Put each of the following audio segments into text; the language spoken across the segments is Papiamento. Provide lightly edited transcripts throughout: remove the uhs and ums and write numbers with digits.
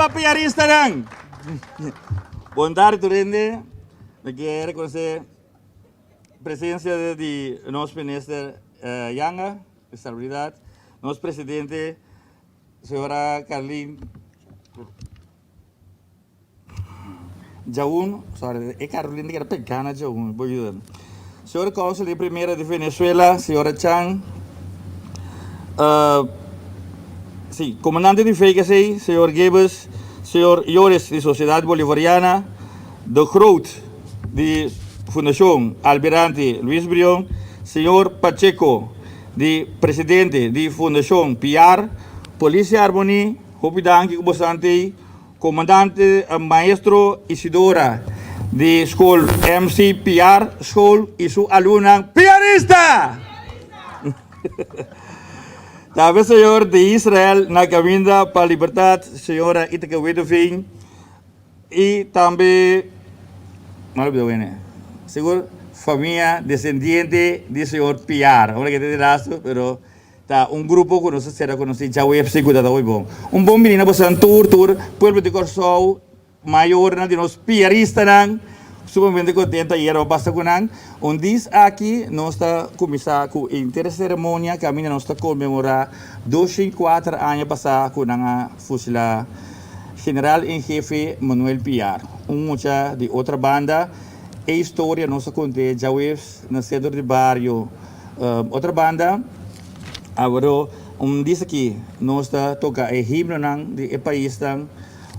pa piaristanan! Bon tardi tur hende. Mi kier rekonosé presensia di nos minister Janga di Salubridad, nos presidente señora Carlin Djaun, sorry, e Carolina ta keda pegá na Djaun, bo yuda mi. Señor Cónsul di Primera di Venezuela, señora Chan, sí, comandante di VKC, señor Gebes, señor Joris di Sociedad Bolivariana, De Groot di Fundacion Almirante Luis Brion, señor Pacheco di presidente di Fundacion Piar, Policia Harmonie, Hopi danki ku boso ante Komandante Maestro Isidora di skol MC Piar School i su alumnan Piarista! Tambe señor di Israel na kaminda pa libertat señora Iteke Witteveen i tambe no lo olbida wene sigur famia desendiente di señor Piar ora ke ta di lastu pero Ta un grupo ku nos a sera konosí djaweps ku ta ta hopi bon. Un bon bini na bosonan tur tur pueblo di Kòrsou, mayornan di nos piaristanan sumamente kontento ayera bo pasa ku nan. Un dis aki nos ta kuminsá ku henter seremonia kaminda nos ta konmemorá 204 aña pasá ku nan a fusilá General en Hefe Manuel Piar, un mucha di otra banda. E historia nos a kont'é djaweps na sentro di bario. Otro banda, awor un dis aki nos ta toka e himnonan di e paisnan,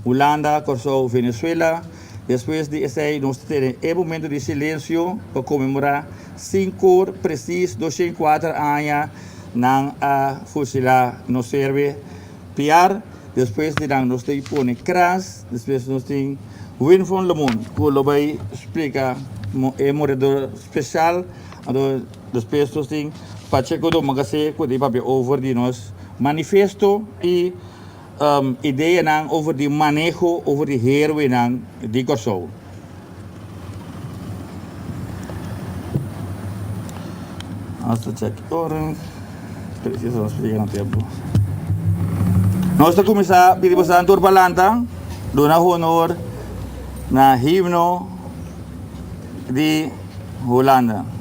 Hulanda, Kòrsou, Venezuela. Despues di esei nos ta tene e momento di silensio pa konmemorá sinkor presis 204 aña nan a fusilá nos serve Piar. Despues di nan nos ta pone kras, despues nos tin Winfon Lamon ku lo bai splika e morador spesial. Anto despues nos tin Pacheco Domacassé ku ta papia over di nos manifesto i ideanan over di maneho over di héroenan di Kòrsou. Nos ta check ora presiso nos yega na tempu. Nos ta kuminsá pidi boso tur pa lanta duna honor na himno di Hulanda.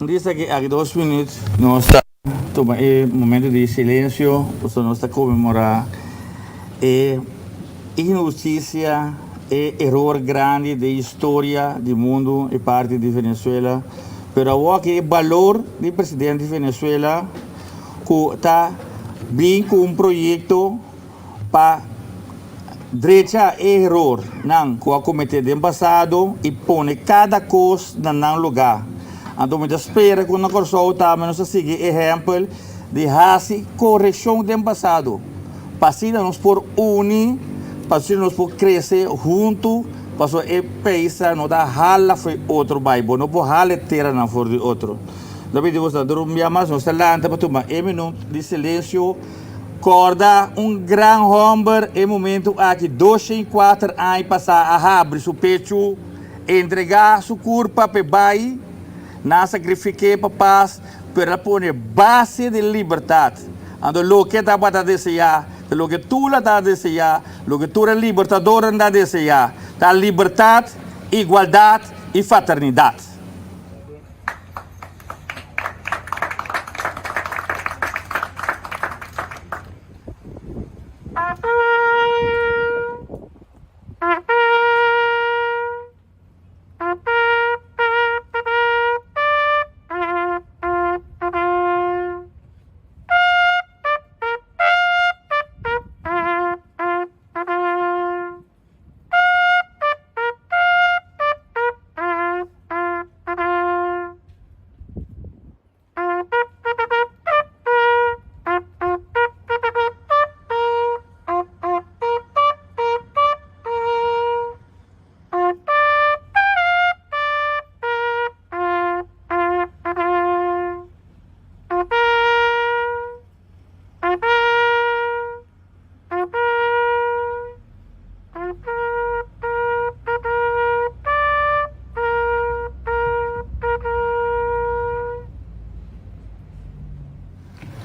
Disa ki aki dos minuut nos ta tuma e momento di silencio pasobra nos ta conmemora e inhusticia, e eror grandi den historia di mundo e parti di Venezuela. Pero awor aki e balor di presidente di Venezuela cu ta bin cu un proyecto pa drecha e eror nan ku a kometé den pasado i pone kada kos na nan lugá. Anto mi ta spera ku na Kòrsou tambe nos ta sigui ehèmpel di hasi korekshon den pasado, pa asina nos por uni, pa asina nos por krese huntu, pasobra e paisnan no ta hala for di otro bai, bo no por hala e teranan for di otro. Lo mi di boso, un bia mas nos ta lanta pa tuma e minut di silensio. Corda un gran homber e momento aki 204 aña pasá a habri su pechu, entregá su curpa p'e bai, nan a sacrifiqué pa pas, pero el a pone base di libertad. Anto loke e tabata deseá, ta loke Tula ta deseá, loke tur e libertadornan ta deseá, ta libertad, igualdad y fraternidad.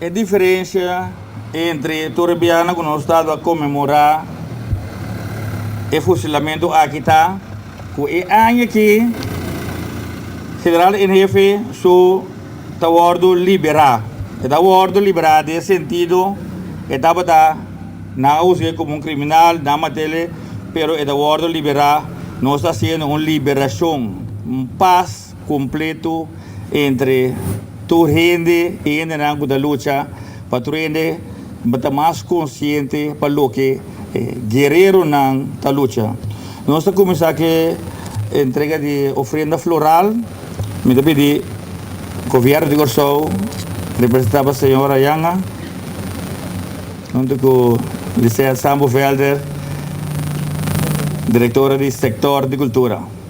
E diferencia entre tur e biahanan cu nos ta a conmemora e fusilamento aki ta cu e aña aki General en Hefe su ta wordo libera. E ta wordo libera den e sentido e tabata nan a husgu'e como un criminal, nan a mat'ele, pero e ta wordo libera. Nos ta haciendo un liberacion, un paz completo entre tur hende y hendenan cu ta lucha pa tur hende ta mas consciente pa loke e guereronan ta lucha. Nos ta cuminsa cu e entrega di ofrenda floral. Mi ta pidi Gobierno di Kòrsou, representá pa señora Janga, huntu ku Lisette Sambo Velder, direktora di Sektor di Kultura.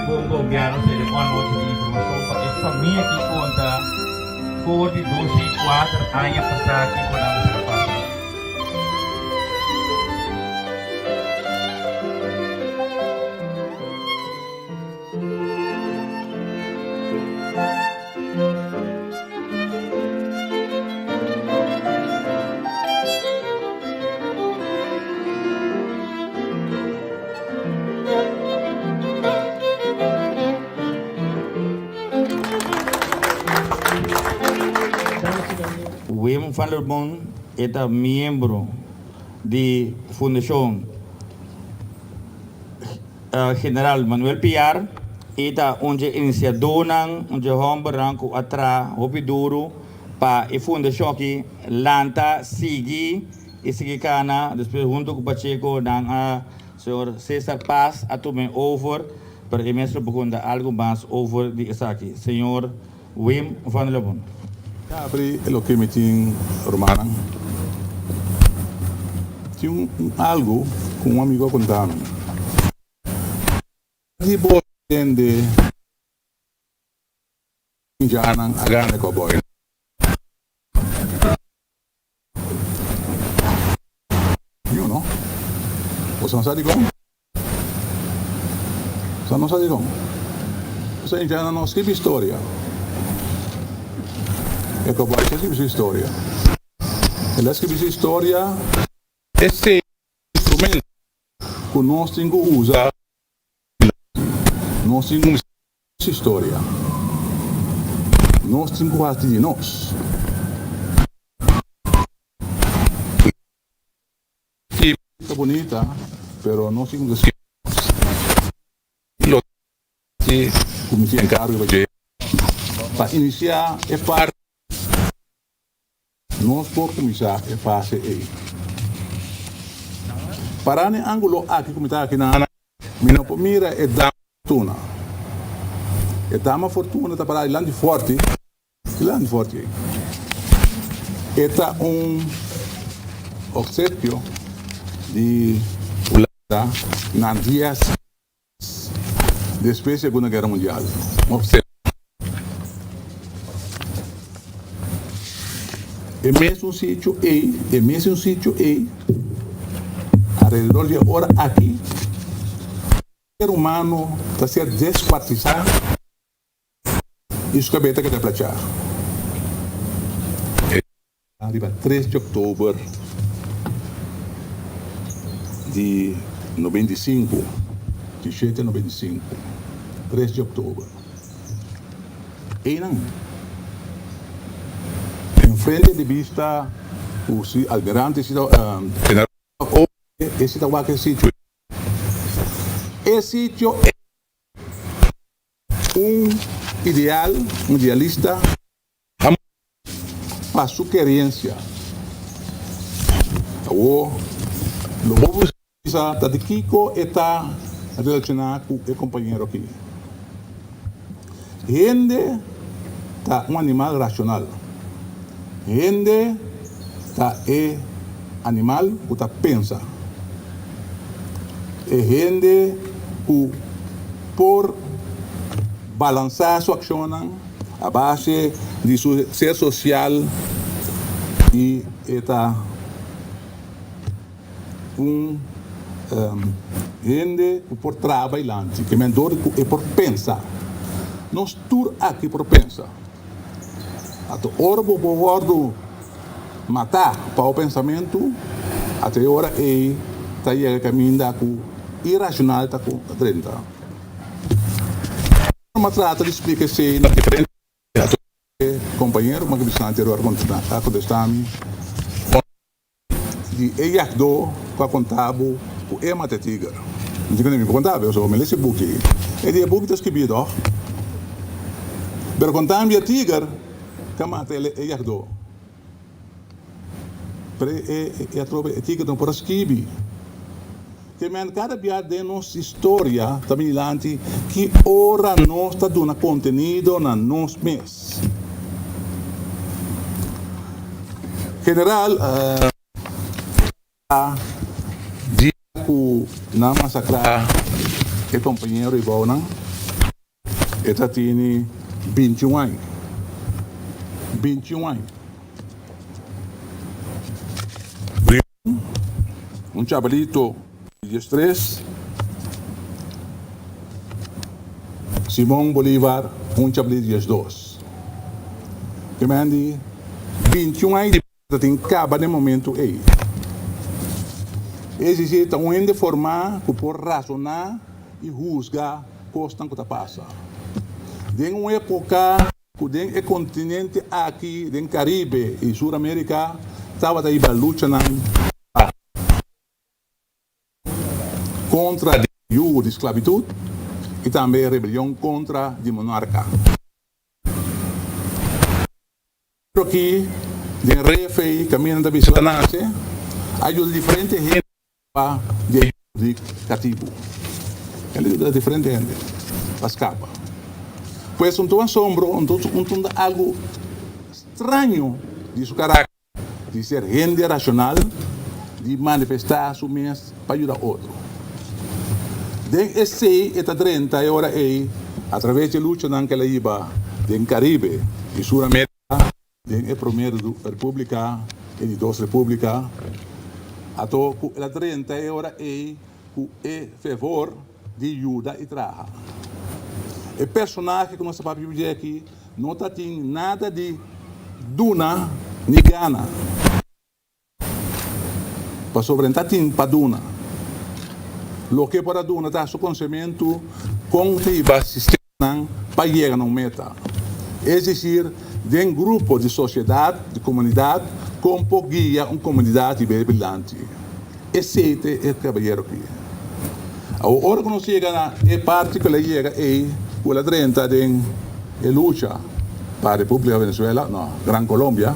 bon pa gobièrnu tene un anochi di informashon pa e famia ki konta for di 2004 aña pasá kiko nan mester a pasa. Wim van der Boon e ta miembro di Fundashon General Manuel Piar y ta un dje iniciadornan, un dje hombernan cu a traha hopi duro pa e fundacion aki lanta, sigui y sigui cana. Despues hunto cu Pacheco nan a señor Cesar Paz a tuma e over, pero e mes lo por conta algo mas over di esaki. Señor Wim van der Boon. Abri loke mi tin rumannan. Tin un algu ku un amigu a konta mi. Di bo tende indiannan a gana e kòbòinan. Yu no. Boso no sa dikon? Boso no sa dikon? Boso indiannan no skibi historia. E kòbòi si a skibi su historia. El a skibi su historia. Esei instrumento ku nos tin ku usa nos tin ku nos historia. Nos tin ku hasi di nos. Si ta bunita, pero nos tin ku skirbi nos. Lo si ku mi tin enkargo riba dje pa inisiá e parti. Nos por kuminsá e fase ei. Pará n'e ángulo aki ku mi ta aki nan, mi no por mira e Dama Fortuna. E Dama Fortuna ta pará dilanti fòrti, dilanti fòrti ei. E ta un opsekio di Hulanda na dies Despues di Segunda Guera Mundial, e mesun sitio ei, e mesun sitio ei, alrededor di e ora aki, ser humano ta ser descuartisá i su kabes ta keda plachá. Riba tres di oktober di 95, 1795, tres di oktober, einan enfrente di bista ku si almirante si ta general e si ta wak e sitio ei, e sitio ei un ideal, un idealista. Pa su kerensia. Awor, lo bo bisa ta di kiko e ta relashoná ku e kompañero aki. Hende ta un animal rashonal. Hende ta e animal ku ta pensa. E hende ku por balansá su akshonnan. A base di su ser sosial i e ta un hende ku por traha bailanti, ke men dor ku e por pensa. Nos tur aki por pensa. Ato ora bo por wòrdu matá pa bo pensamentu, ato e ora ei ta yega kaminda ku irashonal ta drenta. Ma trata di splika esei na diferente kompañero, ma bisa anterior a kontestá mi di e yagdó ku a konta bo ku e mata e tiger. Mi di ku mi por konta bo, pasobra mi lesa e buki. E di e buki ta skibí tòg. Pero konta mi di e tiger ku a mata e yagdó. Pero e atrobe e tiger no por a skibi. Te men kada bia den nos historia ta bini dilanti ki ora nos ta duna kontenido na nos mes. General a dia ku nan masakrá e kompañero i bounan. E ta tini 21 aña. 21 aña. Brion, un chabalito di 13. Simon Bolivar, un chabalito di 12. Ke men di 21 aña di Ta tin kaba den momentu ei. Es disi, ta un hende formá ku por rasoná i husga kosnan ku ta pasa. Den un époka ku den e kontinente aki, den Karibe i Sur Amérika, tabata hiba luchanan pa kontra di yugo di sklabitut i tambe rebelion kontra di monarka. Pero aki den Refe kaminda ta bisa ta nase a yuda diferente hende pa di e yugo di katibu. El a yuda diferente hende pa skapa. Pues un ta un asombro, un ta algu straño di su karakter di ser hende rashonal, di manifestá su mes pa yuda otro. Den esei e ta drenta e ora ei atraves di e luchanan ku el a hiba den Karibe i Sur Amerika den e Promé Repúblika i di Dos Repúblika. Ato ku el a drenta e ora ei ku e fevor di yuda i traha. E personahe ku nos ta papia dje aki no ta tin nada di duna ni gana. Pasobra e ta tin pa duna. Loke e por a duna ta su konsementu kon ta hiba sistemanan pa yega na un meta. Es desir, den grupo di sosiedat, di komunidat, kon por guia un komunidat i bebe dilanti. Esei ta e kabayero aki. Awor, ora ku nos yega na e parti ku el a yega ei, ku el a drenta den e lucha pa Repúblika Venezuela, no, Gran Colombia,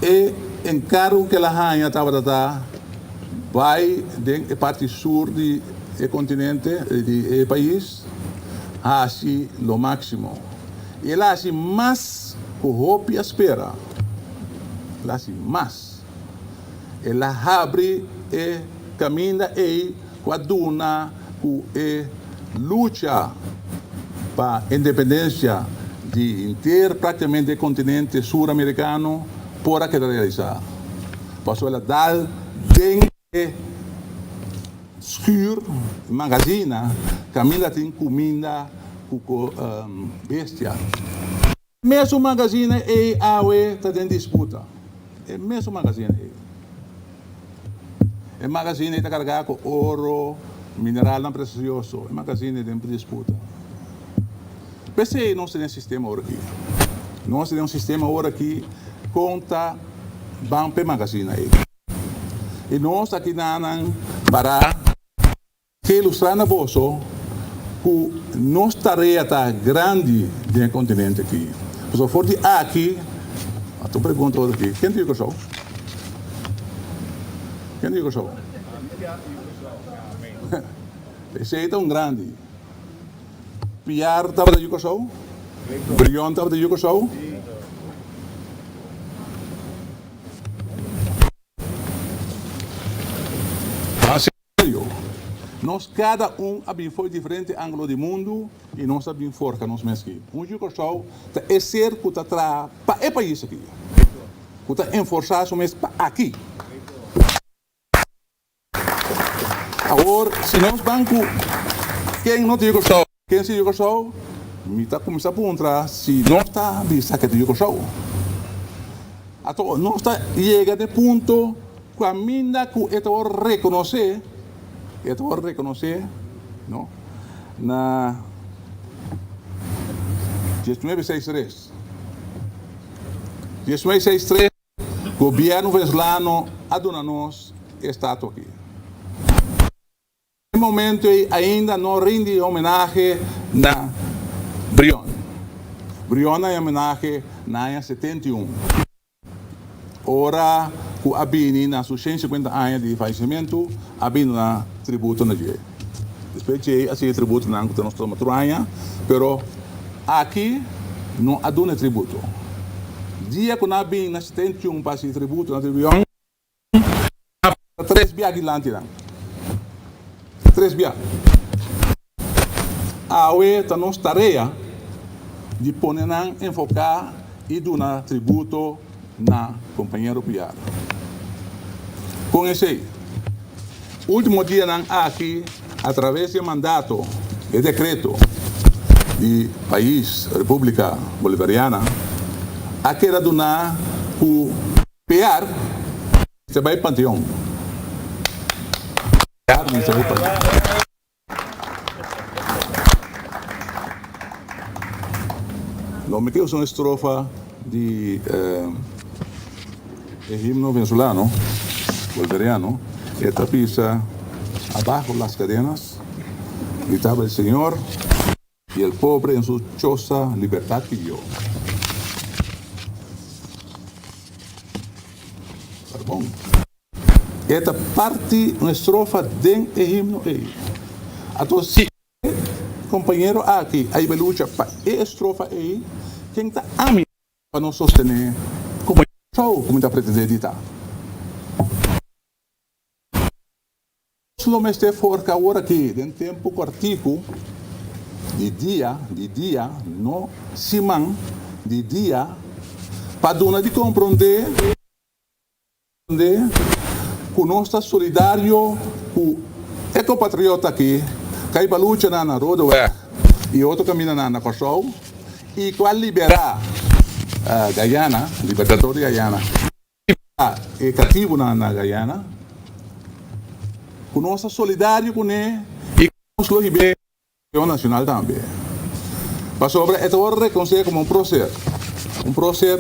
E enkargo ku el a haña tabata ta bai den e parti sur di e kontinente, di e pais, hasi lo máksimo. I el a hasi mas ku hopi a spera. El a hasi mas. El a habri e kaminda ei ku a duna ku e lucha pa independensia di henter praktikamente e kontinente sur amerikano por a keda realisá. Pasobra el a dal den e schuur, magazina, kaminda tin kuminda ku bestia. Mesun magazina ei awe ta den disputa. E mesun magazina ei. E magazina ei ta kargá ku oro, mineralnan presioso. E magazina ei den disputa. P'esei nos ta den sistema ora aki. Nos ta den un sistema ora aki kon ta ban p'e magazina ei. I nos aki nanan pará. Ke ilustrá na boso ku nos tarea ta grandi den e kontinente aki. Pasobra for di aki, a ta un pregunta otro aki, ken ta yu Kòrsou? Ken ta yu Kòrsou? Esei ta un grandi. Piar tabata yu Kòrsou? Brion tabata yu Kòrsou? Nos kada un a bin fo'i diferente ángulo di mundu i nos a bin forja nos mes aki. Un Yu Kòrsou ta e ser ku ta traha pa e pais aki, ku ta enforsá su mes pa aki. Awor, si nos ban ku ken no ta Yu Kòrsou, ken si Yu Kòrsou, mi ta kuminsá puntra si nos ta bisa ke ta Yu Kòrsou. Ato nos ta yega na e punto Caminda cu e ta worde reconoce, e ta worde reconoce, no, na diesnuebe seis tres. Diesnuebe seis tres, gobierno venezolano a duna nos e estatua aki. E momento ei ainda no rindi homenahe na Brion. Brion a homenahe na aña 71. Ora ku a bini na su shen sikuenta aña di fayesimentu, a bini duna tributo na dje. Despues dje a sigui tributonan ku ta nos tuma tur aña, pero aki no a duna e tributo. Dia ku nan a bini na 71 pa hasi tributo na Brion, a pasa tres bia dilanti nan. Tres bia. Awe ta nos tarea di pone nan enfoká i duna tributo na kompañero Piar. Kon esei? Último dianan aki atraves di e mandato, e dekreto, di pais Repúblika Bolivariana a keda duná ku Piar mester bai panteon. Piar mester bai panteon. Lo mi ke usa un estrofa di e himno venezolano, bolivariano, e ta bisa, Abajo las cadenas, gritaba el señor, y el pobre en su choza libertad pidió. Parbon. E ta parti un estrofa den e himno ei. Anto si e kompañero aki a hiba lucha pa e estrofa ei, ken ta ami pa no sostené kompañero Chou ku mi ta pretendé di ta? Nos lo mester forka awor aki den tempu kòrtiku di dia, di dia, no siman, di dia, pa duna di komprondé. Comprende cu nos ta solidario cu e compatriota aki cu a iba lucha nan na Rodeweg y otro caminda nan na Corsou y cu a libera Guyana, libertador di Guyana, libera e catibonan na Guyana, cu nos ta solidario cune y cu nos lo hib'e Nacional tambe. Pasobra e ta wòrdu rekonosé komo un próser. Un próser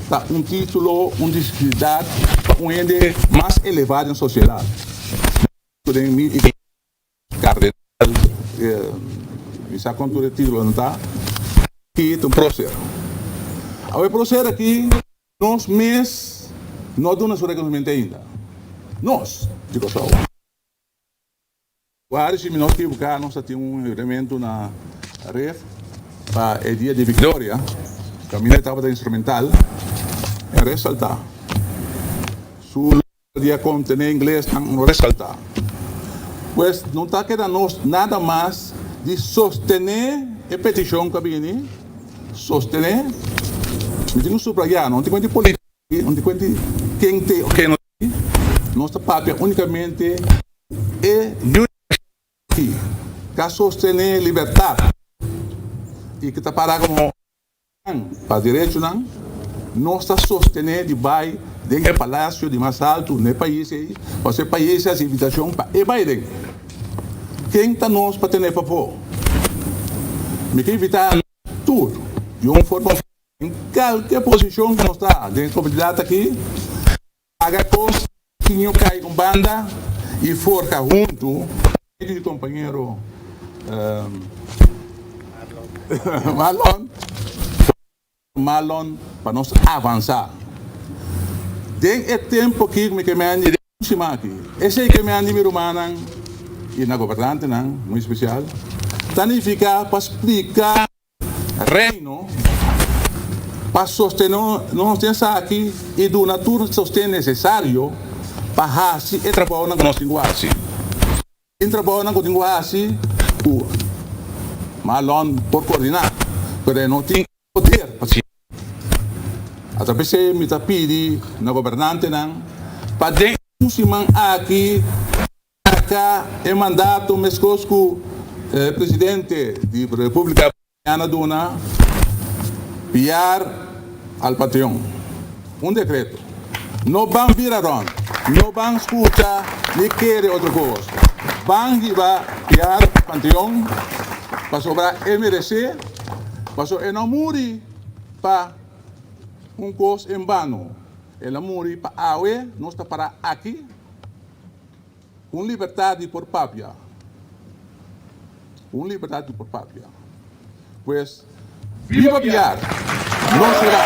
ta un título, un dignidad pa un hende mas elevá den sosiedat. Den mi cardenal, mi sa kon tur e títulonan ta, aki ta un próser. Awe e próser aki nos mes no a duna su rekonosementu ainda. Nos di Kòrsou. Wari si mi no ekivoká nos ta tin un evento na Ref pa e dia di Victoria kaminda e tabata instrumental en resaltá su di a kontené inglesnan no resaltá pues no ta keda nos nada mas di sostené e petishon ku a bini sostené mi tin ku subrayá no tin kuenta di polítika no tin kuenta di ken te o ken no te nos ta papia únikamente. E unity ta sostené libertat i ku ta para komo pa derechonan. Nos ta sostené di bai den e palasio di mas altu na e pais ei, pasobra e pais a hasi invitashon pa e bai den. Ken ta nos pa ten'é pafó? Mi ke invitá tur di un forma òf otro, den kalke posishon ku nos ta den e komunidat aki, Paga kos ki nho kai un banda i forka huntu. Di kompañero Marlon, Marlon pa nos avansa den e tempo aki ku mi ke mende den un siman aki. Esei ke mende mi rumannan i na gobernantenan muy spesial ta nifiká pa splika. Reino pa sostené nos den esaki i duna tur sosten nesesario pa hasi e trabounan ku nos tin ku hasi. Tin trabounan ku tin ku hasi ku Marlon por koordiná, pero e no tin poder pa hasi. Atrabes esei mi ta pidi na gobernantenan pa den un siman aki Marca e mandato mescos cu e presidente di Republica Bolivariana duna Piar al Panteon. Un decreto. No ban bira rond, no ban scucha ni kere otro cos. Ban hiba Piar Panteon pasobra e merece, pasobra e no muri pa un cos en bano. El a muri pa awe nos ta para aki. Un libertad di por papia. Un libertad di por papia. Pues, viva Piar! No será!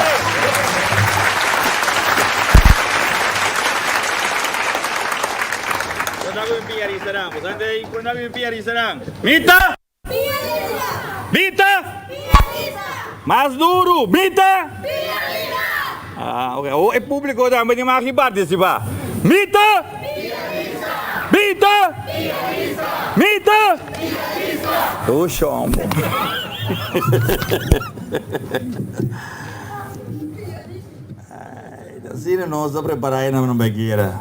Mita! Mita! Mas duru! Mita! Ah, ok. Awor e públiko tambe tin mag di partisipá. Mita! Mita! Mita! Oh shombo. Asina nos ta prepara e nan pa guera.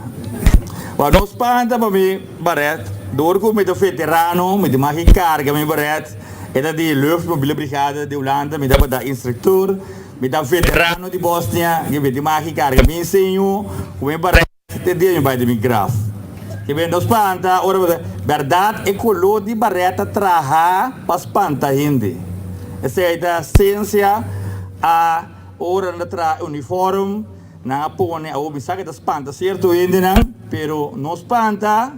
Wak no spanta pa mi baret, dor ku mi ta veterano mi tin mas ki karga mi baret, e ta di Luchtmobiele Brigade di Hulanda, mi tabata instruktor, mi ta veterano di Bosnia, mi tin mas ki karga mi enseño ku mi baret te dia mi bai di mi graf. Ke ben no spanta ora bo ta, bèrdat e koló di baret ta traha pa spanta hende. Esei ta sensia a. Ora nan ta traha e uniform, nan a pone awor mi sa ke ta spanta sierto hendenan, pero no spanta,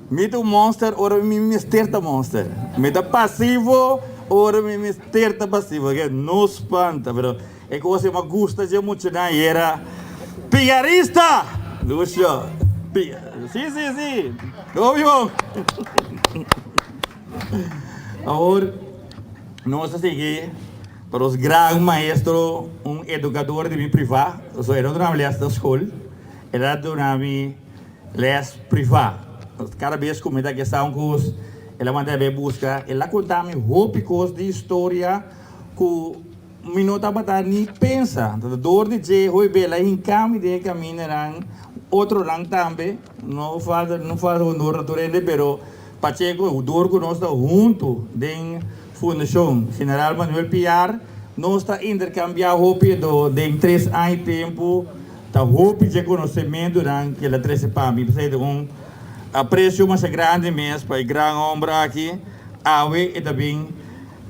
mi ta un monster ora mi mester ta monster, mi ta pasivo ora mi mester ta pasivo, ke no spanta, pero e kos ke mi a gusta dje muchanan era piarista! Lucio, pi, si si si, obvio! Awor nos ta sigui. Pa nos gran maestro, un educador di mi priva, pasobra e no duna mi les na school, el a duna mi les priva. Cada bes cu mi ta kesta un cos, el a manda mi busca, el a conta mi hopi cos di historia cu mi no tabata ni pensa. Entonces door di dje hopi bel a hinca mi den e camindanan, otronan tambe, no falta no falta honor na tur hende, pero Pacheco, door cu nos ta hunto den Fundashon General Manuel Piar, nos ta interkambiá hopi do den tres aña i tempu ta hopi dje konosementunan ku el a trese pa mi. P'esei ta un apresio masha grandi mes pa e gran hòmber aki. Awe e ta bin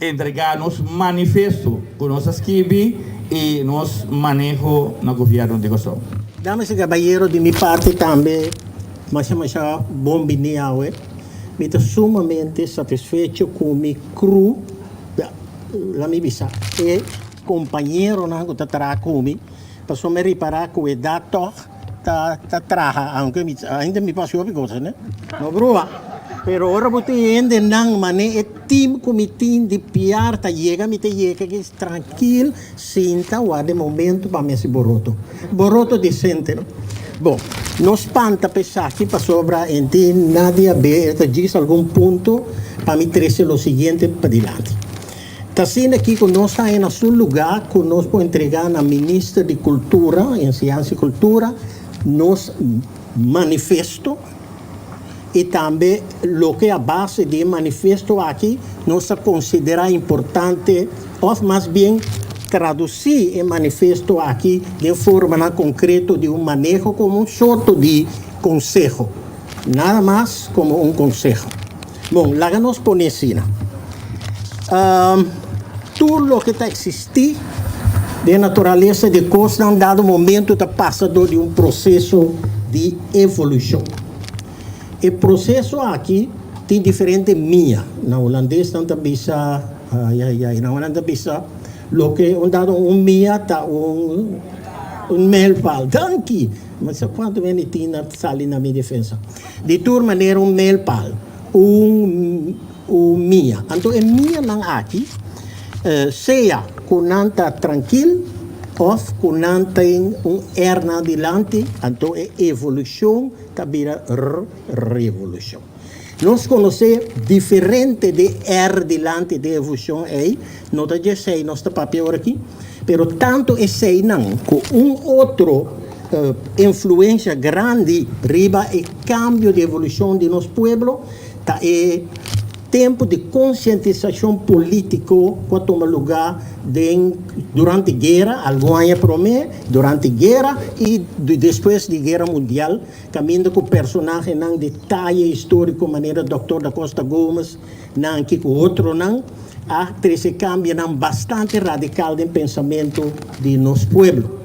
entregá nos manifesto ku nos a skibi i nos maneho na gobièrnu di Kòrsou. Damas i kabayero, di mi parti tambe masha masha bon bini awe. Mi ta sumamente satisfecho ku mi crew, la mi bisa e kompañeronan ku ta traha ku mi, pasobra mi ripará ku edat tòg ta ta traha, aunke mi ainda mi por hasi hopi kos ne, no broma, pero ora bo tin hendenan manera e team ku mi tin di piar ta yega mi ta yega aki trankil sinta warda e momento pa mi hasi boroto, boroto decente no. Bon, no spanta pa esaki pasobra en tin nadie a be, e ta djis algun punto pa mi trece lo siguiente padilanti. Ta asina aki cu nos ta na su luga cu nos por entrega na Minister di Cultura, Enseñansa y Cultura nos manifesto y tambe loke a base di e manifesto aki nos ta considera importante of mas bien traduci e manifesto aki den formanan concreto di un maneho como un sorto di conseho, nada mas como un conseho. Bon, laga nos pone asina, Tur loke ta existi den naturalesa di cosnan dado momento ta pasa dor di un proceso di evolucion. E proceso aki tin diferente mia. Na hulandes nan ta bisa, ai ai ai, na hulandes nan ta bisa loke un dado un mia ta un un mijlpaal. Danki! Mi sa cuanto meni tin na sali na mi defensa. Di tur manera un mijlpaal, un un mia. Anto e mianan aki, sea cu nan ta trankil of cu nan tin un R nan dilanti, anto e evolucion ta bira r-revolucion. Nos conoce diferente di R dilanti di evolucion ey, no ta djesey nos ta papia ora aki, pero tanto eseynan cu un otro influencia grandi riba e cambio di evolucion di nos pueblo ta e tempo di concientisacion politico cu a tuma lugar den durante guera, algun aña prome, durante guera y despues di guera mundial, caminda cu personahenan di taya historico manera Doctor Da Costa Gomez, Nanki cu otronan a trece cambionan bastante radical den pensamento di nos pueblo.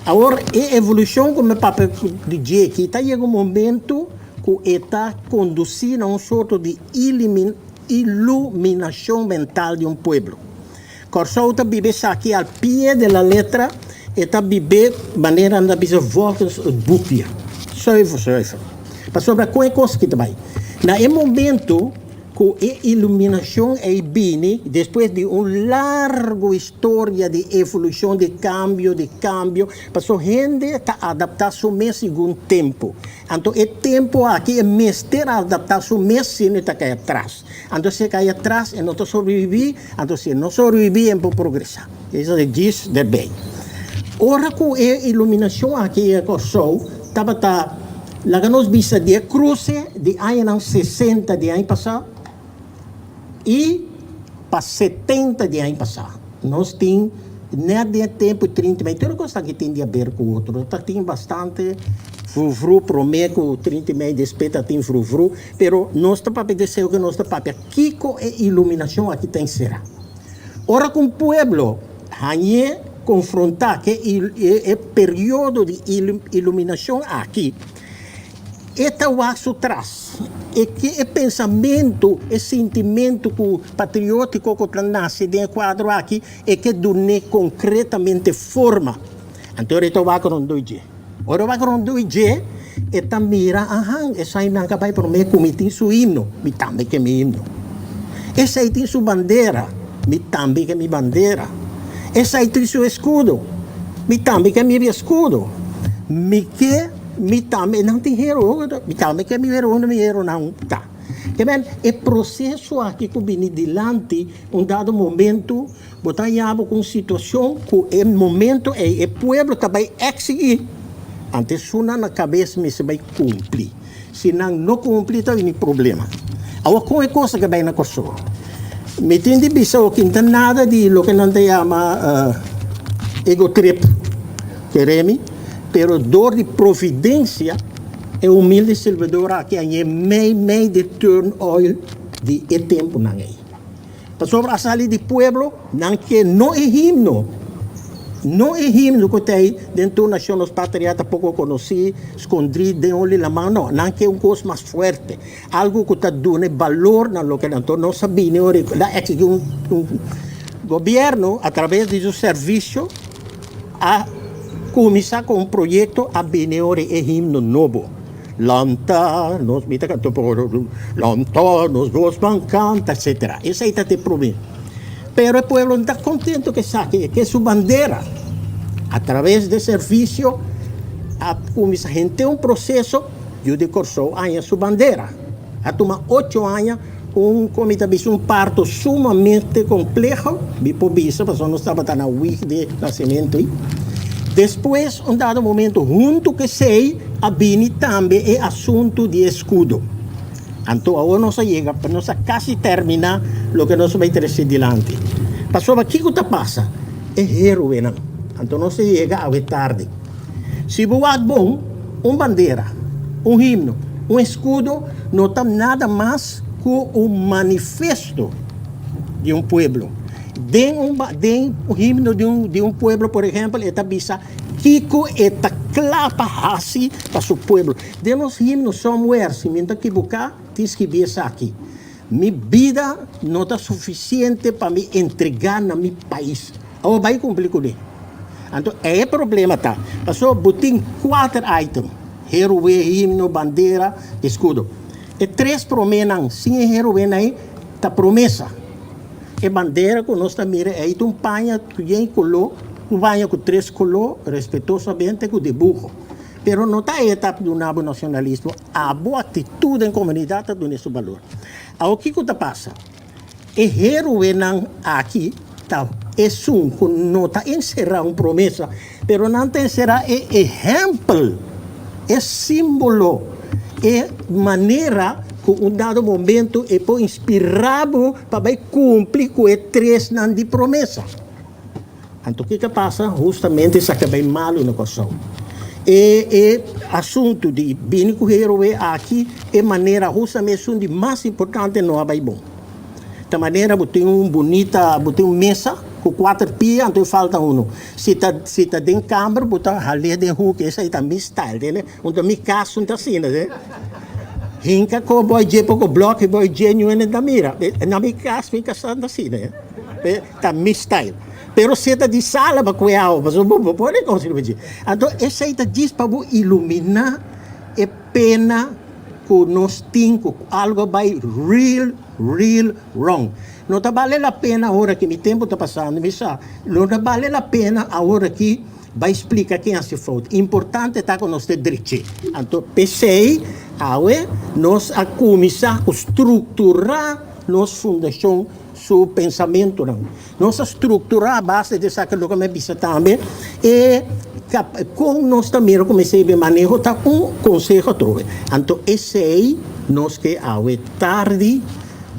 Awor, e evolucion cu mi papia di dje aki ta yega un momento cu e ta conduci na un sorto di iluminacion mental di un pueblo. Kòrsou ta biba esaki al pie de la letra, e ta bib'é manera nan ta bisa volgens het boekje, zuiver zuiver. Pasobra kon e kos aki ta bai? Na e momento. Ku e iluminashon ei bini despues di un largu historia di evolushon, di kambio, di kambio, pasobra hende ta adaptá su mes segun tempu. Anto e tempu aki e mester adaptá su mes si no e ta kai atras. Anto si e kai atras e no ta sobreviví, anto si e no sobreviví e no por progresá. Esei ta djis derbei. Ora ku e iluminashon aki e Kòrsou tabata. Laga nos bisa di e kruse di añanan sesenta di aña pasá i pa setenta di aña pasá. Nos tin nèt den e tempu 30 mei. Tur e kos aki tin di aber ku otro. Ta tin bastante vruvru promé ku 30 mei, despues ta tin vruvru. Pero nos ta papia deseo ku nos ta papia kiko e iluminashon aki ta enserá. Ora ku un pueblo hañ'é konfrontá ku e periodo di iluminashon aki, e ta wak su tras. E ke e pensamentu, e sintimentu ku patriótiko ku ta nase den e kuadro aki, e ke dun'é konkretamente forma. Anto ora e ta wak rondó dje. Ora e wak rondó dje, e ta mira, ahan, esainan ka bai promé ku mi tin su himno, mi tambe ke mi himno. Esei tin su bandera, mi tambe ke mi bandera. Esei tin su eskudo, mi tambe ke mi eskudo. Mi ke mi tambe, nan tin hero, mi tambe ke mi hero, unda mi heronan ta. Ke men, e proseso aki ku bini dilanti un dado momento, Bo ta haña bo ku un situashon ku e momento ei e pueblo ta bai eksigí, anto esunnan na kabes mester bai kumpli. Si nan no kumpli ta bini problema. Awor kon e kos a bai na Kòrsou? Mi tin di bisa bo ki no ta nada di loke nan ta yama ego trip, kere mi, pero dor di providensia e humilde sirbidor aki a hañ'é mei mei di turn oil di e tempunan ei. Pasobra a sali di pueblo, nan ke no e himno, no e himno ku ta ei den tur nashon, nos patria ta poko konosí, skondí den oli laman, no, nan ke un kos mas fuerte, algu ku ta duna e balor na loke nan. Enton nos a bini ora a eksigí un gobièrnu a traves di su servisio a kuminsá ku un proyekto a bini ora e himno nobo. Lanta nos, mi ta canta por lanta nos dos ban canta, etcetera. Esey ta te prome. Pero e pueblo no ta contento cu esaki, e ke su bandera. A traves de servicio a cuminsa henter un proceso, yu di Corsou haña su bandera. A tuma ocho aña, un, como mi ta bisa, un parto sumamente compleho, mi por bisa, pasobra nos tabata na wig di nacemento ei. Despues, un dado momento, hunto cu esey a bini tambe e asunto di escudo. Anto awor nos a yega, nos a casi termina loke nos a bay trece dilanti. Pasobra kico ta pasa? E heroenan. Anto nos a yega awe tardi. Si bo wak bon, un bandera, un himno, un eskudo no ta nada mas ku un manifesto di un pueblo. Den un den un himno di un di un pueblo, por ehèmpel, e ta bisa kiko e ta kla pa hasi pa su pueblo. Den nos himno somewhere, si mi no ta kibuká, tin skibí esaki, Mi bida no ta sufisiente pa mi entregá na mi pais. Awor bai kumpli kuné. Anto e problema ta, pasobra bo tin kuater item, heroe, himno, bandera, eskudo. E tres proménan sin e heroenan ei ta promesa. E bandera ku nos ta mira ei ta un paña ku yen koló, un paña ku tres koló, respetosamente ku dibuho. Pero no ta e ta duna bo nacionalismo, abo actitud den comunidad ta duna su balor. Awor kico ta pasa? E heroenan aki ta esun cu no ta encera un promesa, pero nan ta encera e ehempel, e simbolo, e manera cu un dado momento e por inspira bo pa bay cumpli cu e tresnan di promesa. Anto kiko a pasa? Hustamente esaki a bai malu na Kòrsou. E e asuntu di bini ku heroe aki, e manera hustamente esun di mas importante no a bai bon. Ta manera bo tin un bunita, bo tin un mesa ku kuater pia anto e falta unu. Si ta si ta den kamber bo ta hal'é den huki, esei ta mi style, tende? Un ta mi kas un ta asina, tende? Hinka ko bo a dje poko blòki bo a dje ñuene ta mira. Na mi kas mi kasá ta asina. Ta mi style. Pero si e ta di sala pa kue awa pasobra bo bo pone kos riba dje. Anto esei ta djis pa bo iluminá e pena ku nos tin ku algu a bai real. real wrong. No ta bale la pena awor aki, mi tempu ta pasando, mi sa, lo no ta bale la pena awor aki bai splika ken hasi fout. Importante ta ku nos ta drechi. Anto p'esei awe nos a kuminsá ku strukturá nos fundashon su pensamentunan. Nos a strukturá a base di esaki loke mi a bisa tambe e kon nos ta mira ku mester e maneho ta un konseho atrobe. Anto esei nos ke awe tardi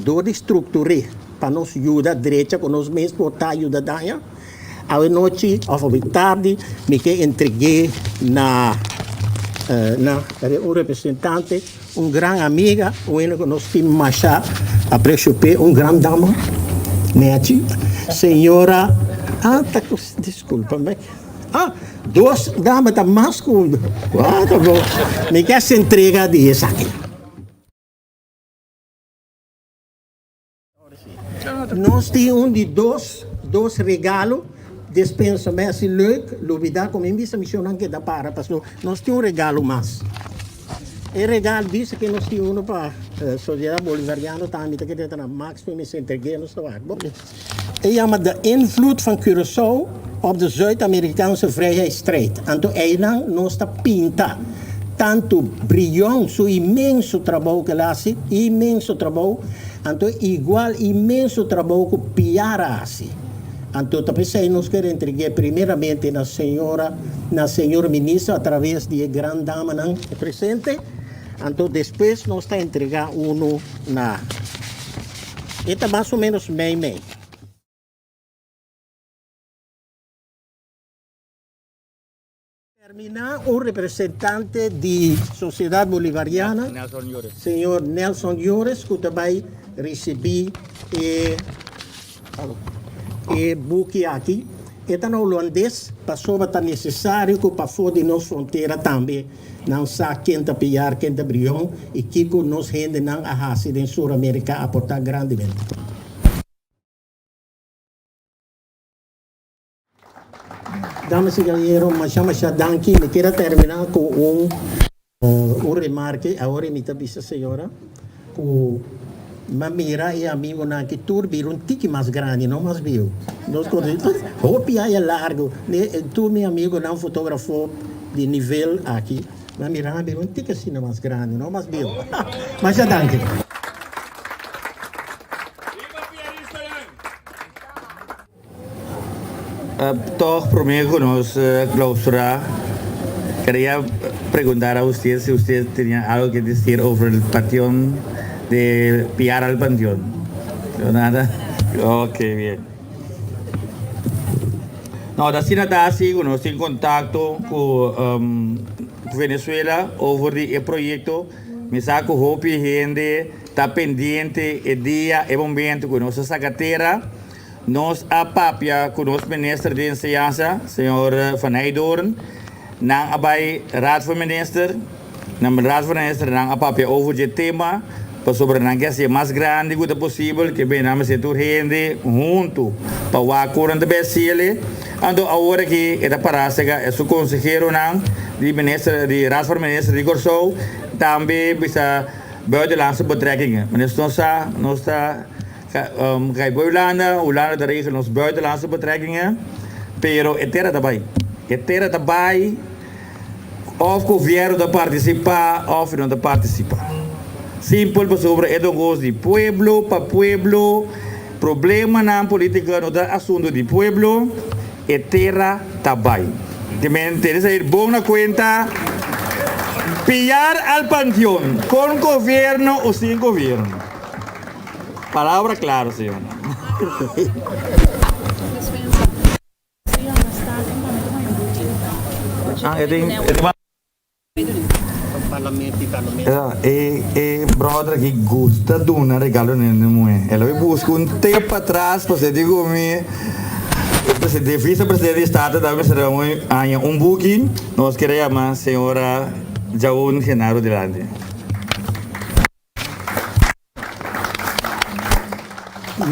dor di struktur'é pa nos yuda drecha ku nos mes por ta yuda daña. Awe nochi òf awe tardi mi ke entreg'é na na un representante. Un gran amiga, un hende ku nos tin masha apresio p'e, un gran dama, nechi, señora, ah, ta ku, disculpa me, ah, dos dama ta mas ku un, ah, ta bon, mi ke hasi entrega di esaki. Nos tin un di dos dos regalo despensa mi hasi leuk lubida ku mi bisa mi shownan keda para pasobra nos tin un regalo mas e regalo bisa ke nos tin uno pa Sociedad Bolivariano tambe ta kere ta na Max mi mester entreg'é nos ta wak bo e yama de invloed van Curaçao op de Zuid-Amerikaanse vrijheidsstrijd anto einan nos ta pinta tantu Brion su inmenso trabou ku el hasi inmenso trabou. Anto igual inmenso trabou ku Piar a hasi. Anto ta p'esei nos ker entreg'é primeramente na señora, na señor minister a traves di e gran damanan presente. Anto despues nos ta entregá unu na, e ta mas o menos mei mei. Terminá un representante di Sociedad Bolivariana, señor Nelson Llores, ku ta bai risibí e e buki aki. E ta na hulandes pasobra ta nesesario ku pafó di nos frontera tambe nan sa ken ta Piar, ken ta Brion i kiko nos hendenan a hasi den Sur Amerika aportá grandemente. Damas y caballeros, masha masha danki. Mi kier a termina cu un un remarke. Awor mi ta bisa señora cu mi a mira e amigonan aki tur bira un tiki mas grandi, no mas bieu. Nos conoci hopi aña largo. Tur mi amigonan fotografo di nivel aki, mi a mira nan bira un tiki asina mas grandi, no mas bieu. Masha danki. Toch prome cu nos clausura queria preguntar a usted si usted tenia algo que decir over el panteon de Piar al Panteon. Nada? Ok, bien. No, ta asina ta asi cu nos tin contacto cu Venezuela over di e proyecto. Mi sa cu hopi hende ta pendiente e dia, e momento cu nos a saca tera. Nos a papia ku nos minister di enseñansa, señor Van Heydoorn. Nan a bai Raad van Minister. Na Raad van Minister nan a papia over dje tema, pasobra nan ke hasié mas grandi ku ta posibel, ke bini nan mester tur hende huntu pa wak ku nan ta bai hasiel. Anto awor aki e ta para sega e su konseheronan di minister di Raad van Minister di Kòrsou, tambe bisa Buitenlandse Betrekkingen. Minister nos sa, nos ta. Kijk bo Hulanda, Hulanda ta regel nos buitenlandse betrekkingen, pero e tera ta bai. E tera ta bai of gobierno ta participa of no ta participa. Simpel pasobra e ta un cos di pueblo pa pueblo, problemanan politico no ta asunto di pueblo, e tera ta bai. Te men tene sa ir bon na cuenta, pillar al panteon, con gobierno o sin gobierno. Palabra claro señor. E e brother aki gusta duna regalo na hende muhe. El a bai busca un tep patras pasobra di ku mi e presidente vice presidente di Staten ta mester haña un buki. Nos kere yama señora Jaun Genaro dilanti.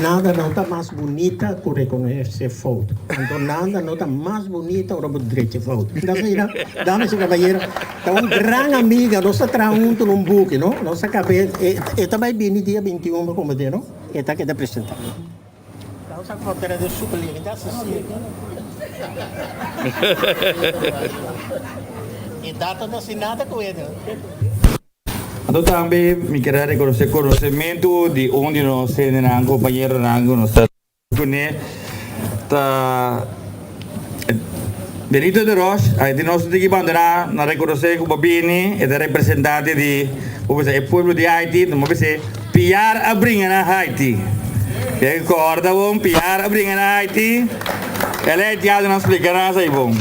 Nada no ta mas bunita ku rekonosé fout. Anto nada no ta mas bunita ora bo drecha fout. Dames dames y caballeros, ta un gran amiga, nos ta traha hunto na un buki, no? Nos a caba e, e ta bay bini dia 21 pa comete, no? E ta keda presenta. Nos a contra den Super League, ta así. E data no haci nada cu e, no? Anto tambe mi kier a rekonosé konosementu di un di nos hendenan, kompañeronan ku nos ta kuné, ta Benito de Rosh. Ai di nos no tin ki bandoná, nan rekonosé ku bo bini, e ta representante di, bo bisa, e pueblo di Haiti, no bo bisa Piar a bringa na Haiti. Ke kòrda bon, Piar a bringa na Haiti. El e haitianonan splika nan esei bon.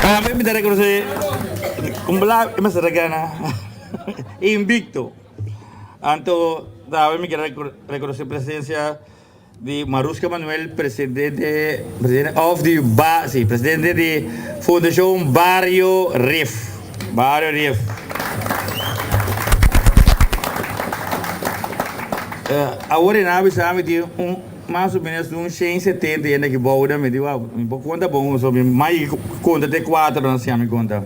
Tambe mi ta rekonosé. Un bla e mester ta gana invicto. Anto tambe mi kier reconoce presencia di Maruska Manuel, presidente presidente of di ba si presidente di Fundacion Bario Rif. Bario Rif. Awor e nan a bisa mi tin un mas o menos un shen setenta hende aki bou mi di wou mi por konta bon so mi mai konta te kuater nan siña mi konta.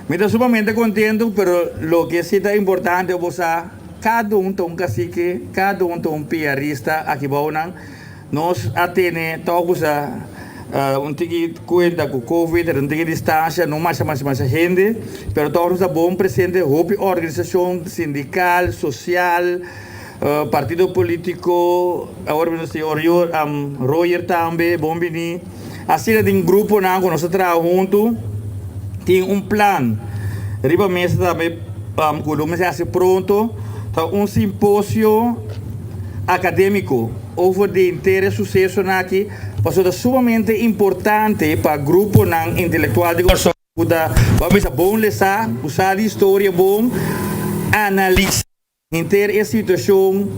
Mi ta sumamente contento pero loke si ta importante bo sa cada un ta un cacique cada un ta un piarista aki bou nan nos a tene tok bo sa un tiki cuenta cu covid un tiki distancia no masha masha masha hende pero tok nos ta bon presente hopi organisacion sindical social partido politico awor mi nos tin Royer tambe bon bini. Asina tin gruponan ku nos ta traha huntu tin un plan riba mesa tambe ku lo mester hasi pronto ta un simposio akadémiko over di henter e susesonan aki pasobra ta sumamente importante pa gruponan intelektual di Kòrsou ku ta bo a bisa bon lesá ku sa di historia bon analisá. Henter e situacion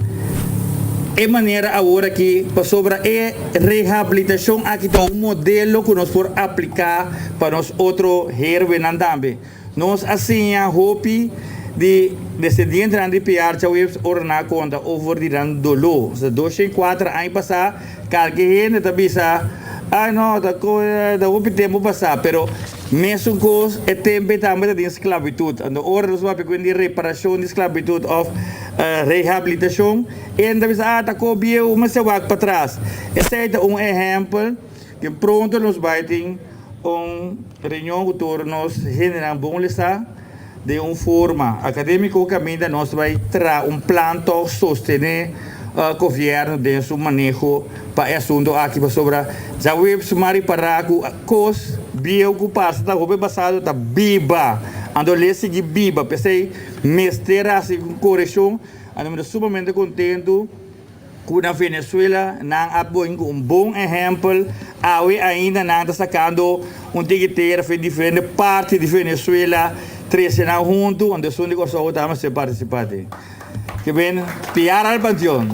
e manera awor aki pasobra e rehabilitacion aki ta un modelo cu nos por aplica pa nos otro herwenan tambe. Nos a siña hopi di descendientenan di PR Chawebs ora nan a conta over di nan dolo. Osea 204 aña pasa kalke hende ta bisa ay no ta hopi tempo pasa pero Mesun kos, e tempu ei tambe ta den sklabitut. Anto ora nos papia ku di reparashon di sklabitut òf rehabilitashon, e ta bisa, ah, ta ko bieu, mester wak patras. Esei ta un ehèmpel ku pronto nos bai tin un reunion ku tur nos hendenan bon lesa den un forma akadémiko kaminda nos bai traha un plan tòg sostené gobièrnu den su maneho pa e asuntu aki pasobra djaweps m'a ripará ku kos bieu ku pasa ta hopi pasado ta biba anto lei sigui biba p'esei mester hasi un korekshon anto mi ta sumamente kontentu. Ku na Venezuela nan a pon ku un bon ehèmpel, awe ainda nan ta sakando un tiki tera for diferente parti di Venezuela trese nan huntu, anto esun di Kòrsou ta mester partisipá den. Ke ben piar al panteon.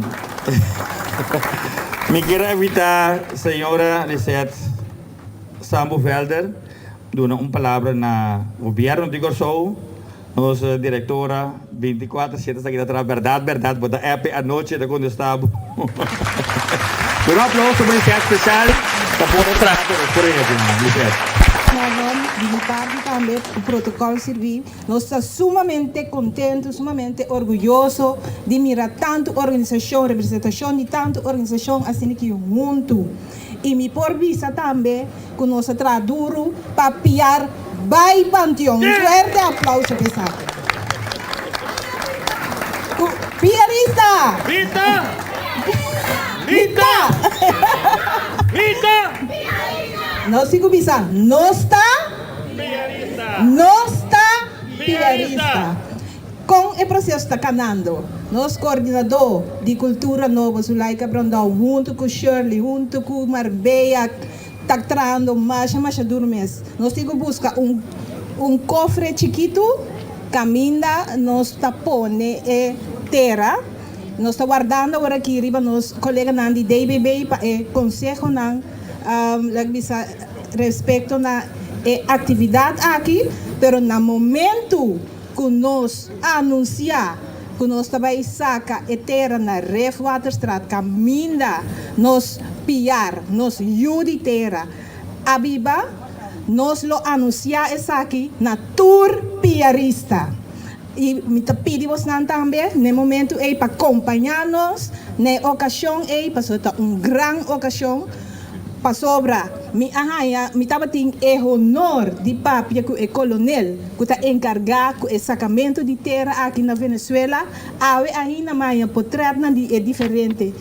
Mi kier a invitá señora Lisette Sambo Velder duna un palabra na gobièrnu di Kòrsou. Nos directora 24 siete ta kita traha berdad berdad bo ta app anochi e ta contesta bo. Pero un aplauso pa Lisette special ta por a traha cu nos por ejemplo Lisette. Marlon, di mi parti tambe cu protocol sirbi, nos ta sumamente contento, sumamente orguyoso di mira tanto organisacion, representacion di tanto organisacion asina ki hunto. Y mi por bisa tambe cu nos a traha duro pa piar bay Panteon. Un fuerte aplauso pa esaki. Cu piarista! Mita! Mita! Mita! Nos tin cu bisa, nos ta? Piarista! Nos ta piarista! Kon e proseso ta kanando? Nos koordinadó di Kultura Nobo Zulaika Brandao huntu ku Shirley, huntu ku Marbella ta trahando masha masha duru mes. Nos tin ku buska un un kofre chikitu kaminda nos ta pone e tera. Nos ta wardando awor aki riba nos koleganan di DBB pa e konsehonan laga bisa respekto na e aktividat aki, pero na momentu. Ku nos anunsiá ku nos ta bai saka e tera na Ref Waterstraat kaminda nos Piar, nos yu di tera, a biba, nos lo anunsiá esaki na tur piarista. I mi ta pidi bosnan tambe na e momentu ei pa kompañá nos na e okashon ei, pasobra ta un gran okashon, pasobra mi a haña, mi tabatin e honor di papia ku e kolonel ku ta enkargá ku e sakamentu di tera aki na Venezuela. Awe ainda mi a haña potrètnan di e diferente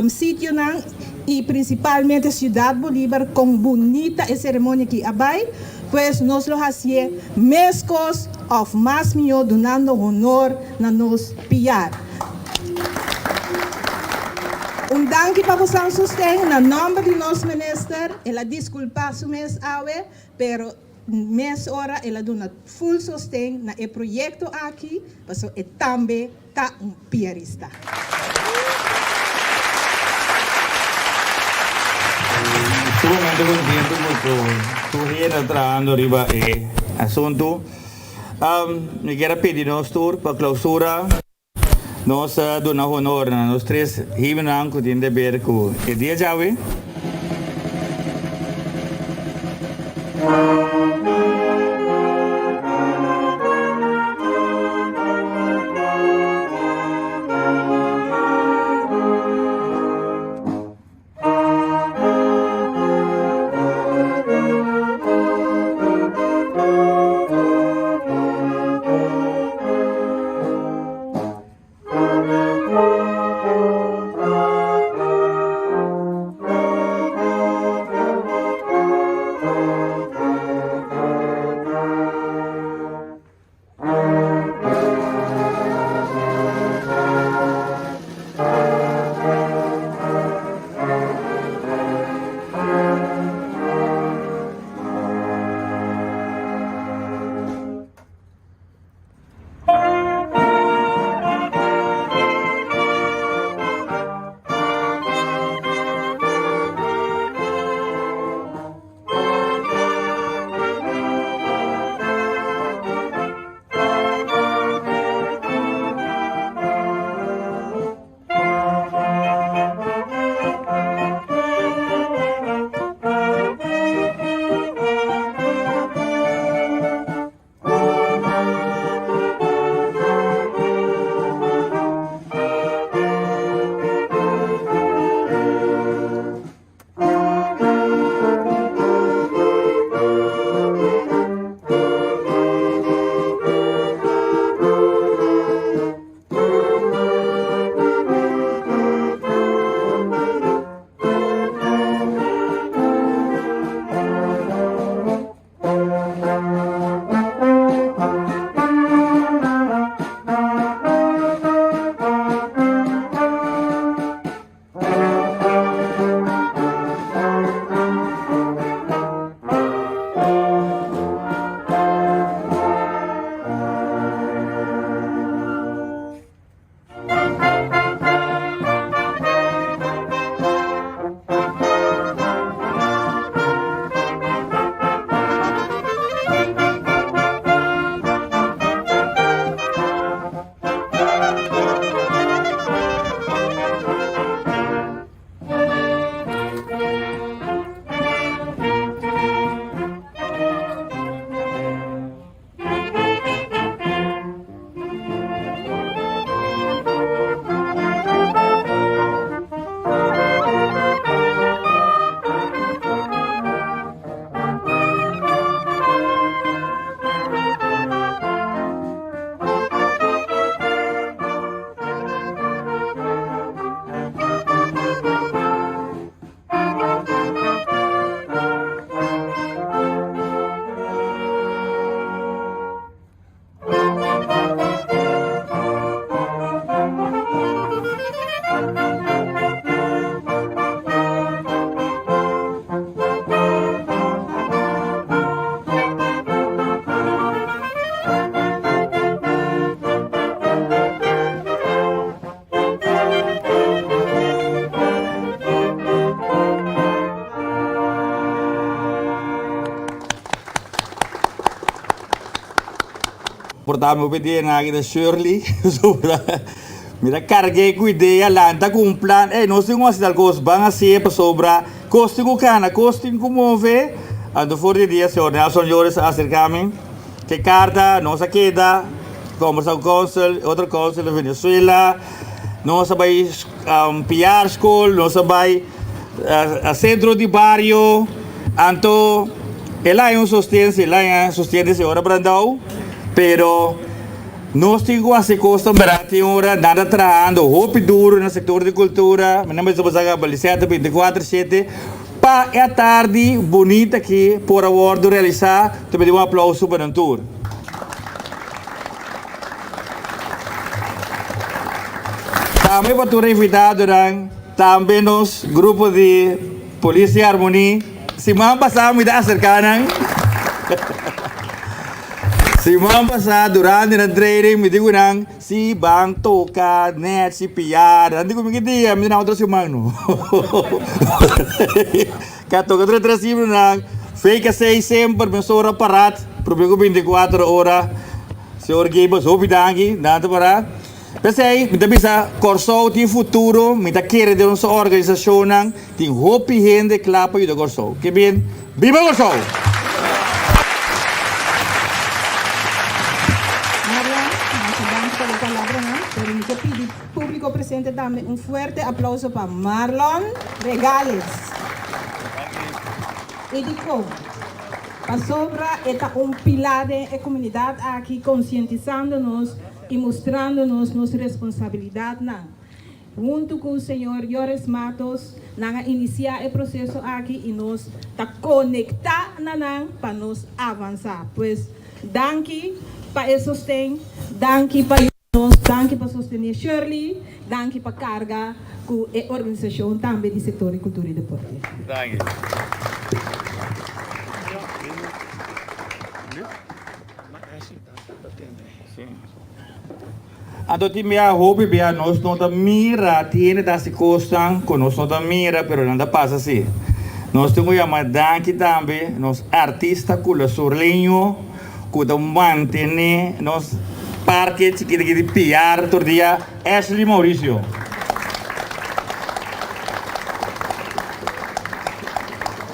sitionan i prinsipalmente Siudat Bolívar, kon bunita e seremonia aki a bai. Pues nos lo hasié meskos òf mas mihó dunando honor na nos Piar. Un danki pa bosan sosten na nòmber di nos minister. El a diskulpá su mes awe, pero mes ora el a duna ful sosten na e proyekto aki, pasobra e tambe ta un piarista. Sumamente contento cu tur hende ta trahando riba e asunto. Mi kier a pidi nos tur pa clausura nos a duna honor na nos tres himnonan cu tin deber cu e dia djawe. soportá mi hopi dia nan aki ta Shirley pasobra mi ta karg'é ku idea lanta ku un plan ey nos tin ku hasi tal kos ban hasié pasobra kos tin ku kana kos tin ku move anto for di dia señor Nelson Llores a aserká mi ke karta nos a keda kombersá ku konsel otro konsel di Venezuela nos a bai PR skol nos a bai sentro di bario anto el a haña un sosten si el a haña sosten di señora Brandao pero nos tin ku hasi kos ta bera tin ora nan ta trahando hopi duro na sektor di kultura mi nan mester por sa Lisette 24 shete pa e atardi bunita aki por a wordo realisa ta pidi un aplauso pa nan tur. Tambe pa tur invitadonan, tambe nos grupo di Polis di Harmoni. Siman pasá mi ta aserká nan. Siman pasá durante nan training mi di ku nan, si ban toka nèt, si piar. Nan di ku mi ki dia, mi di nan otro siman no. Ka toka tur e tres himnonan. Fake esei semper mesora parat, promé ku bintikuater ora. Señor Gabels, hopi danki, nan ta para. P'esei, mi ta bisa, Kòrsou tin futuro, mi ta kere den nos organisashonnan, tin hopi hende kla pa yuda Kòrsou. Ke bien, biba Kòrsou! Marian, masha danki pa bo palabranan, pero mi ke pidi públiko presente tambe un fuerte aplauso pa Marlon Regales. I dikon? Pasobra e ta un pilá den e komunidat aki konsientisando nos i mustrando nos nos responsabilidatnan. Huntu ku señor Joris Matos nan a inisiá e proseso aki i nos ta konektá na nan pa nos avansá. Pues danki pa e sosten, danki pa yuda nos, danki pa sostené Shirley, danki pa karga ku e organisashon tambe di sektor di kultura i deporte. Danki. Anto tin bia hopi bia nos no ta mira, tin hende ta hasi kosnan ku nos no ta mira pero nan ta pasa si. Nos tin ku yama danki tambe nos artista kulasurleño ku ta mantene nos parke chikito aki di piar tur dia, Ashley Mauricio.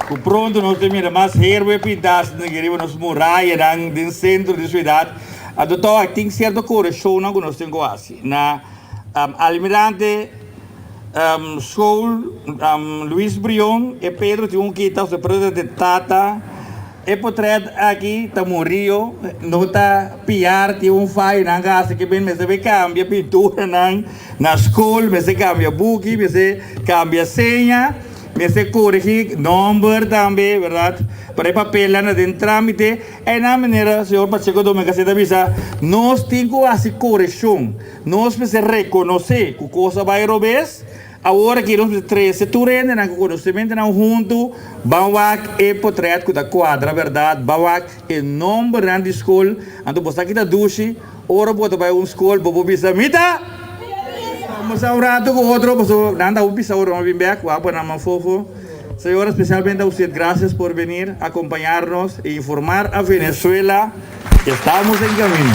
Ku pronto nos ta mira mas herbe pintá riba nos murayanan den sentro di siudat. Anto tòg tin sierto korekshonnan ku nos tin ku hasi. Na Almirante School Luis Brion e Pedro tin un kita su Pedro ta di tata. E potret aki ta murio, no ta piar, tin un fayo nan ka hasi ke ben mester bay kambia pinturanan na skol, mester kambia buki, mester kambia seña, mester korigi nomber tambe, berdad? Pero e papelnan ta den tramite, einan manera señor Pacheco Domingas ta bisa, nos tin ku hasi korekshon, nos mester rekonosé ku kos a bay robes. Awor aki nos mester trese tur hendenan ku konosementonan huntu, ban wak e potret ku ta kuadra bèrdat, ban wak e nombernan di skol. Anto bo sa ki ta dushi, ora bo ta bai un skol bo por bisa, Mi ta kombersá un ratu ku otro, pasobra nan ta bisa ora nan bin bèk, wak pa nan man fofo. Señora, spesialmente a usted gracias por venir, acompañarnos e informar a Venezuela que estamos en camino.